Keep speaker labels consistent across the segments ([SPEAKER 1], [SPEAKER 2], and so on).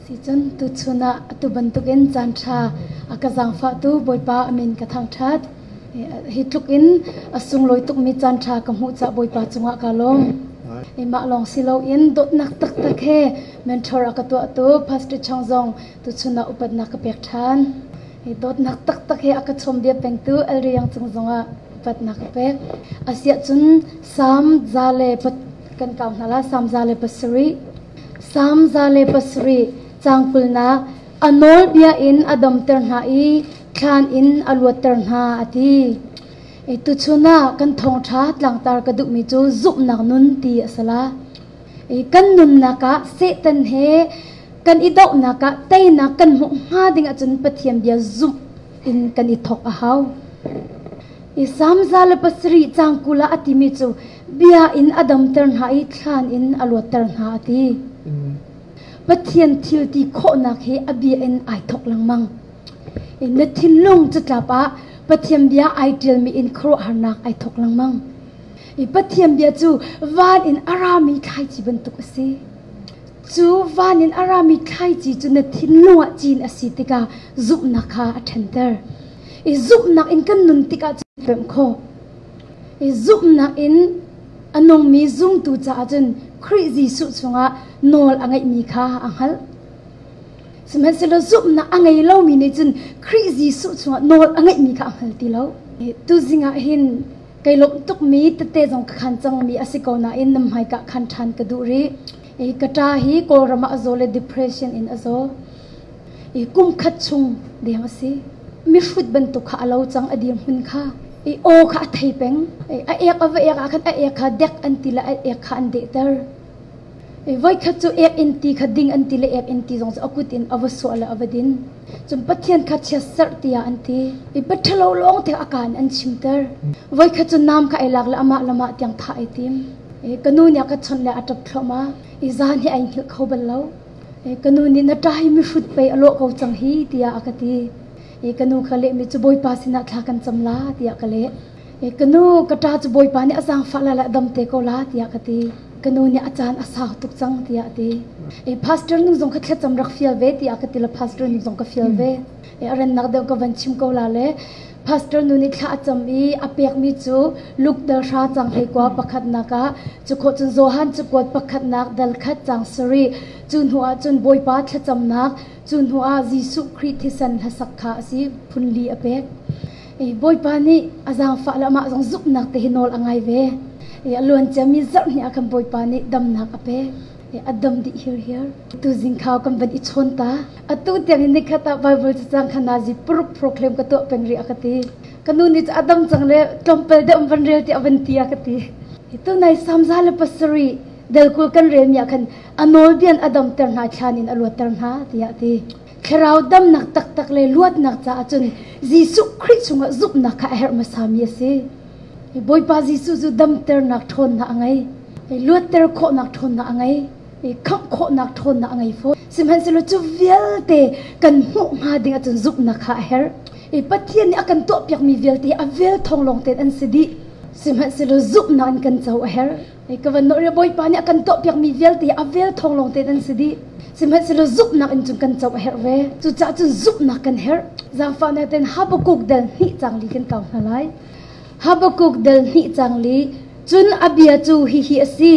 [SPEAKER 1] Sicun tuchun ah atu bantukin caanṭha a ka zaangfahtu Bawipa a min ka thangṭhat. Hi tluk in a sunglawi tukmi caanṭha ka hmuh caah Bawipa cungah kaa lawm. Mah lawng si loin dawtnak taktak he mentor a ka tuahtu Pastor Chang zong tuchun ah upatnak ka pek ṭhan. Dawtnak taktak he a ka chawmbia pengtu Elriang cung zongah upatnak ka pek. Asiahcun Salm za le kan kau hna la Salm 107. Salm 107 caang 20nak a nawlbia in a damter hna i thlan in a luatter hna a ti. Tuchun ah kan thawngṭha tlangtar ka duhmi cu zumhnak nun ti a si la. Kan nunnak ah Satan he kan i dohnak ah teinak kan hmuh hnga ding ahcun Pathian bia zumh in kan i thawk a hau. I Salm 107 caang 20 ah a timi cu bia in a damter hna i thlan in a luatter hna a ti. Pathian thil ti khawhnak hi a bia in ai thawk lengmang. Na thinlung catlap ah Pathian bia ai ṭialmi in khuaruahharnak ai thawk lengmang. I Pathian bia cu van in a rami thlaici bantuk a si. Cu van in a rami thlaici cu na thinlung ah cin a si tikah zumhnak kha a ṭhenter. I zumhnak in kan nun tikah cu pemh khawh. I zumhnak in a nungmi zumtu caah cun Khrih Jesuh chungah nawl a ngeihmi kha a hngalh. Sihmanhsehlaw zumhnak a ngei lomi nih cun Khrih Jesuh chungah nawl a ngeihmi kha a hngal ti lo. Tuzing ah hin kei lawmh tukmi tete zong ka khan cangmi a si ko nain nan hmaika khan ṭhan ka duh rih. Ka ṭa hi Kawlram ah a zaw le depression in a zaw. I kum khat chung deng a si. Mihrut bantuk kha a lo cang a dirhmun kha. I aw kha a thei peng. A ek a va ek ah khan a ek kha dek an ti le a ek kha an dehter. Voikhat cu ek in ti kha ding an ti le ek in ti zong cu a kut in a va suah le a va din. Cun Pathian kha chiatserh tiah an ti. I paṭhalo lawng te a kaan an chimter. Voikhat cu nam kha ai lak le amah le mah tiang thah ai tim. Ka nu nih a ka chawnh le a ṭap thluahmah. I zan hi ai hngilh kho bal lo. Ka nu nih na ṭa hi mihrut pei a lawh ko cang hi tiah a ka ti. Ka nu kha lehmi cu Bawipa sinah thla kan cam la tiah ka leh. Ka nu ka ṭa cu Bawipa nih a zaangfah lai le a dam te ko la tiah ka ti. Ka nu nih a caan a sau tuk cang tiah a ti. Pastor nu zong kha thlacam rak fial ve tiah ka ti le pastor nu zong ka fial ve. A rennak deuh ka van chim ko la le pastor nu nih thla a cam i a pekmi cu Luke dal hra cang hleikua pakhatnak ah cu khawh cun Johan cakuat pakhatnak dal khat cang sarih cu hnu ah cun Bawipa thlacamnak cu hnu ah Jesuh Khrih thisen hlasak kha a si phunli a pek. Bawipa nih a zaangfah le amah zong zumhnak te hi nawl a ngai ve. A luan ciami zarh hnih ah khan Bawipa nih damnak a pek. A dam dih hirhiar. Tu zing khau kan van i chawn ta. Atu tiang in nikhat ah Bible cacang kha nazi puruk proclaim ka tuah peng rih a ka ti. Ka nu nih a dam cang le tlawmpal deuh van rel tiah van ti a ka ti. Tu nai Salm 107 del 20 kan relmi ah khan a nawlbian a damter hna thlan in a luatter hna tiah a ti. Thlarau damnak taktak le luatnak caah cun Jesuh Khrih chungah zumhnak kha a herh hmasami a si. Bawipa Jesuh cu damternak ṭhawnnak a ngei. Luatter khawhnak ṭhawnnak a ngei. Khamh khawhnak ṭhawnnak a ngei fawn. Sihmanhsehlaw cu vialte kan hmuh hnga ding ahcun zumhnak kha a herh. Pathian nih a kan tuahpiakmi vialte hi a vel thawng lawng tein an si dih. Sihmanhsehlaw zumhnak in kan co a herh. Ka van nawh Bawipa nih a kan tuahpiakmi vialte a vel thawng lawng tein an si dih. Sihmanhsehlaw zumhnak in cun kan co a herh ve. Cucaah cun zumhnak kan herh. Zaangfahnak tein Habakkuk dal hnih cang li kan kau hna lai. Habakkuk dal hnih cang li cun a bia cu hihi a si.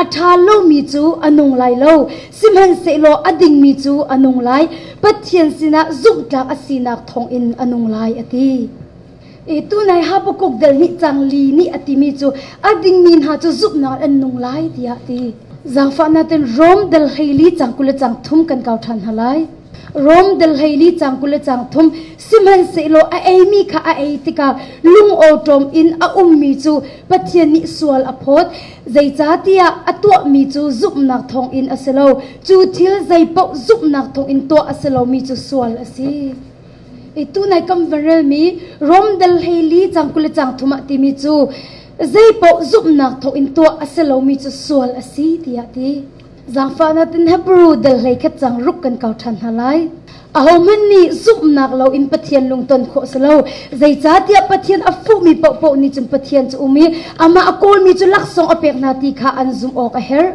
[SPEAKER 1] A ṭha lomi cu a nung lai lo, sihmanhsehlaw a dingmi cu a nung lai. Pathian sinah zumhtlak a sinak thawngin a nung lai a ti. Tunai Habakkuk dal nih cang li nih a timi cu a dingmi hna cu zumhnak an nung lai tiah a ti. Zaangfahnak ten Rom dal 14 cang 20 le cang thum kan kau ṭhan hna lai. Rom dal 14 cang 20 le cang thum sihmanhsehlaw a eimi kha a ei tikah lung awṭawm in a ummi cu Pathian nih sual a phawt. Zeicahtiah a tuahmi cu zumhnak thawngin a si lo. Cu thil zeipaoh zumhnak thawngin tuah a si lomi cu sual a si. Tunai kan van relmi Rom dal 14 cang 20 le cang thum ah timi cu zeipaoh zumhnak thawk in tuah a si lomi cu sual a si tiah ti. Zaangfahnak in Hebrew dal 11 cang ruk kan kau ṭhan hna lai. Ahohmanh nih zumhnak loin Pathian lungton khawh a si lo. Zeicahtiah Pathian a fuhmi paohpaoh nih cun Pathian cu um i amah a kawlmi cu laksawng a pek hna ti kha an zumh awk a herh.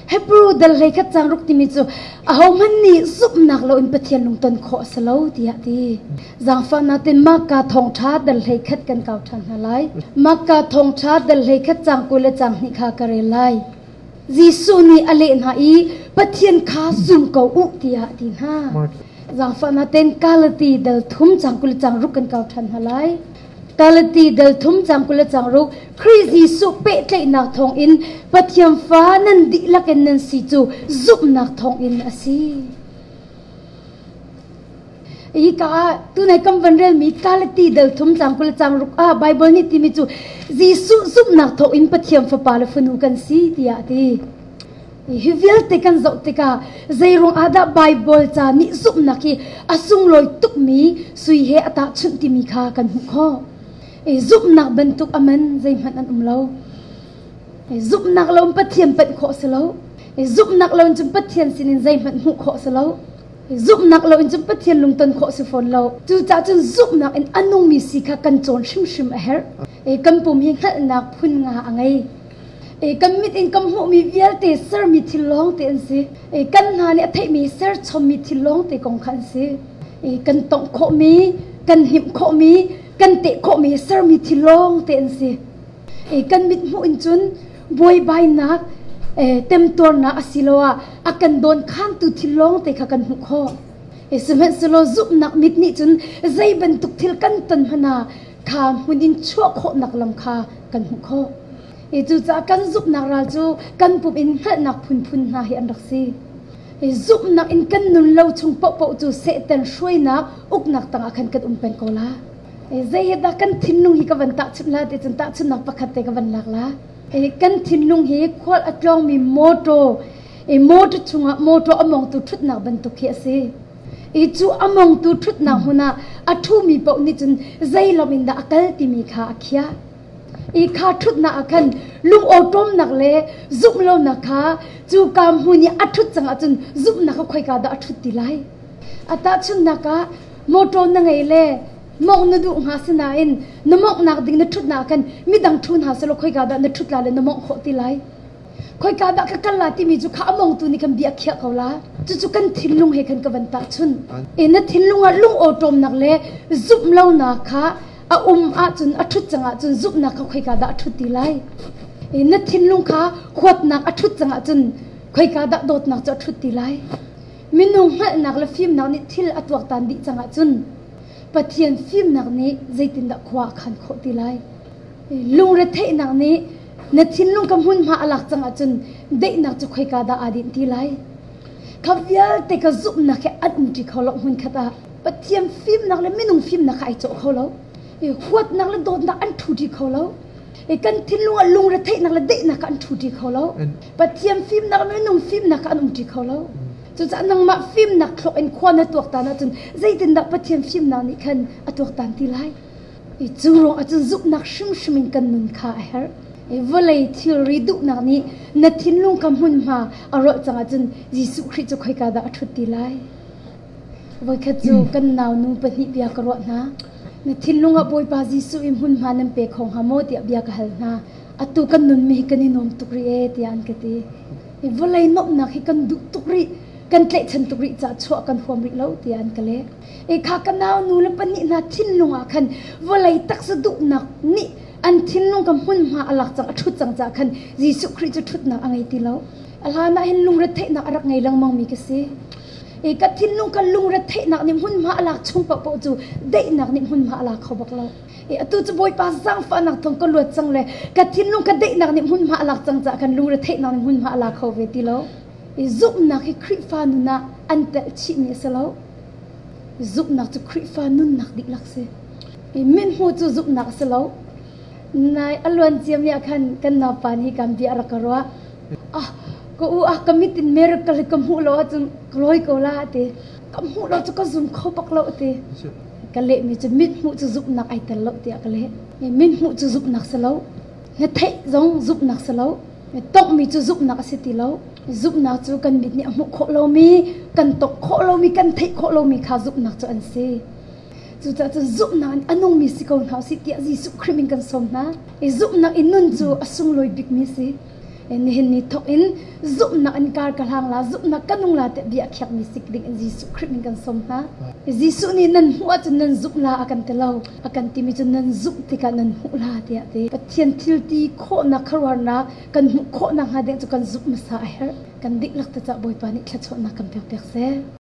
[SPEAKER 1] Hebrew dal 11 caang 6 timi cu ahohmanh nih zumhnak loin Pathian lungton khawh a si lo tiah a ti. Zaangfahnak tein Marka thawngṭha dal 11 kan kau ṭhan hna lai. Marka thawngṭha dal 11 caang 20 le caang 2 kha ka rel lai. Jesuh nih a leh hna i Pathian kha zum ko u tiah a ti hna. Zaangfahnak tein Galati dal thum caang 20 le caang 6 kan kau ṭhan hna lai. Galati dal thum caang 20 le caang 6 Khrih Jesuh pehtlaihnak thawngin Pathian fa nan dihlak in nan si cu zumhnak thawngin a si. Hika ah tunai kan van relmi Galati dal thum caang 20 le caang 6 ah Bible nih timi cu Jesuh zumhnak thawngin Pathian fapa le fanu kan si tiah a ti. Hi vialte kan zoh tikah zeiruang ah dah Baibal ca nih zumhnak hi a sunglawi tukmi sui he a tahchunh timi kha kan hmuh khawh. Zumhnak bantuk a man zeihmanh an um lo. Zumhnak lo in Pathian panh khawh si lo. Zumhnak lo in cun Pathian sinin zeihmanh hmuh khawh si lo. Zumhnak lo in cun Pathian lungton khawh si fawn lo. Cucaah cun zumhnak in a nungmi si kha kan cawn hrimhrim a herh. Kan pum hi hngalhnak phun nga a ngei. Kan mit in kan hmuhmi vialte sermi thil lawngte an si. Kan hna nih a theihmi serchommi thil lawngte kong kha an si. Kan tongh khawhmi, kan himh khawhmi, kan teh khawhmi sermi thil lawngte an si. Kan mit hmuh in cun buaibainak, temtuarnak asiloah a kan dawnkhantu thil lawngte kha kan hmuh khawh. Sihmanhsehlaw zumhnak mit nih cun zei bantuk thil kan ton hmanh ah kha hmun in chuah khawhnak lam kha kan hmuh khawh. Cucaah kan zumhnak ral cu kan pum in hngalhnak phunphun hna hi an rak si. Zumhnak in kan nun lo chung paohpaoh cu Satan hruainak uknak tangah khan kan um peng ko la. Zei hi dah kan thinlung hi ka van tahchunh la ti cun tahchunhnak pakhat te ka van lak la. Kan thinlung hi khual a tlawngmi motor motor chungah motor a mongtu ṭhutnak bantuk khi a si. I cu a mongtu ṭhutnak hmun ah a ṭhumi paoh nih cun zei lam in dah a kal timi kha a khiah. I kha ṭhutnak ah khan lungawṭawmnak le zumh lonak kha cu ka hmun i a ṭhut cang ahcun zumhnak kha khoika dah a ṭhut ti lai. A tahchunhnak ah motor na ngei le mawngh na duh hnga sinain na mawnghnak ding na ṭhutnak ah khan midang ṭhu hna selaw khoika dah na ṭhut la le na mawngh khawh ti lai. Khoika dah ka kal la timi cu kha a mongtu nih khan bia a khiah ko la. Cucu kan thinlung he khan ka van tahchunh. E na thinlung ah lungawṭawmnak le zumh lonak kha a um ahcun a ṭhut cang ahcun zumhnak kha khoika dah a ṭhut ti lai. E na thinlung kha huatnak a ṭhut cang ahcun khoika dah dawtnak cu a ṭhut ti lai. Minung hngalhnak le fimnak nih thil a tuaktan dih cang ahcun Pathian fimnak nih zeitindah khua a khan khawh ti lai. Lungretheihnak nih na thinlung ka hmunhma a lak cang ahcun daihnak cu khoika dah aa dinh ti lai? Kha vialte ka zumhnak he an umṭi kho lo hmunkhat ah. Pathian fimnak le minung fimnak kha ai cawh kho lo. Huatnak le dawtnak an ṭhuṭi kho lo. Kan thinlung ah lungretheihnak le daihnak kha an ṭhuṭi kho lo. Pathian fimnak le minung fimnak kha an umṭi kho lo. Cucaah nangmah fimnak thlok in khua na tuaktan ahcun zeitindah Pathian fimnak nih khan a tuaktan ti lai? I cu ruang ahcun zumhnak hrimhrim in kan nun kha a herh. I vawlei thilri duhnak nih na thinlung kha hmunhma a rolh cang ahcun Jesuh Khrih cu khoika dah a ṭhut ti lai? Voikhat cu kan naunu pahnih bia ka ruah hna. Na thinlung ah Bawipa Jesuh i hmunhma nan pe kho hnga maw tiah bia ka hal hna. Atu kan nunmi hi kan i nuam tuk rih ee tiah an ka ti. I vawlei nuamhnak hi kan duh tuk rih, kan tlaihchan tuk rih caah chuah kan huam rih lo tiah an ka leh. E kha ka nau nu le pahnih hna thinlung ah khan vawlei taksa duhnak nih an thinlung ka hmunhma a lak cang a ṭhut cang caah khan Jesuh Khrih cu ṭhutnak a ngei ti lo. A hlan ah hin lungretheihnak a rak ngei lengmang mi ka si. E ka thinlung ka lungretheihnak nih hmunhma a lak chung paohpaoh cu daihnak nih hmunhma a la kho bak lo. E atu cu Bawipa zaangfahnak thawng ka luat cang le ka thinlung ka daihnak nih hmunhma a lak cang caah khan lungretheihnak nih hmunhma a la kho ve ti lo. I zumhnak hi Khrihfa nun ah an telh chihmi a si lo. Zumhnak cu Khrihfa nunnak dihlak si. I mithmuh cu zumhnak a si lo. Nai a luan ciami ah khan kan naupa nih kan bia a rak ka ruah. Ah, ka u ah ka mit in miracle hi ka hmuh lo ahcun ka lawi ko la a ti. Ka hmuh lo cu ka zum kho bak lo a ti. Ka lehmi cu mithmuh cu zumhnak ai tel lo tiah ka leh. Mithmuh cu zumhnak si lo. Na theih zong zumhnak si lo. Tonghmi cu zumhnak a si ti lo. Zumhnak cu kan mit nih a hmuh khawh lomi, kan tongh khawh lomi, kan theih khawh lomi kha zumhnak cu an si. Cucaah cun zumhnak in a nungmi si ko hna usih tiah Jesuh Khrih min kan sawm hna. I zumhnak in nun cu a sunglawi bikmi a si. Nihin ni thawk in zumhnak in kar ka hlang la, zumhnak ka nung la tiah bia a khiakmi sik ding in Jesuh Khrih min kan sawm hna. Jesuh nih nan hmuh ahcun nan zumh la a kan ti lo. A kan timi cu nan zumh tikah nan hmuh la tiah ti. Pathian thil ti khawhnak khuaruahnak kan hmuh khawhnak hnga ding cu kan zumh hmasa a herh. Kan dihlak te cah Bawipa nih thluachuahnak kan pek piak seh.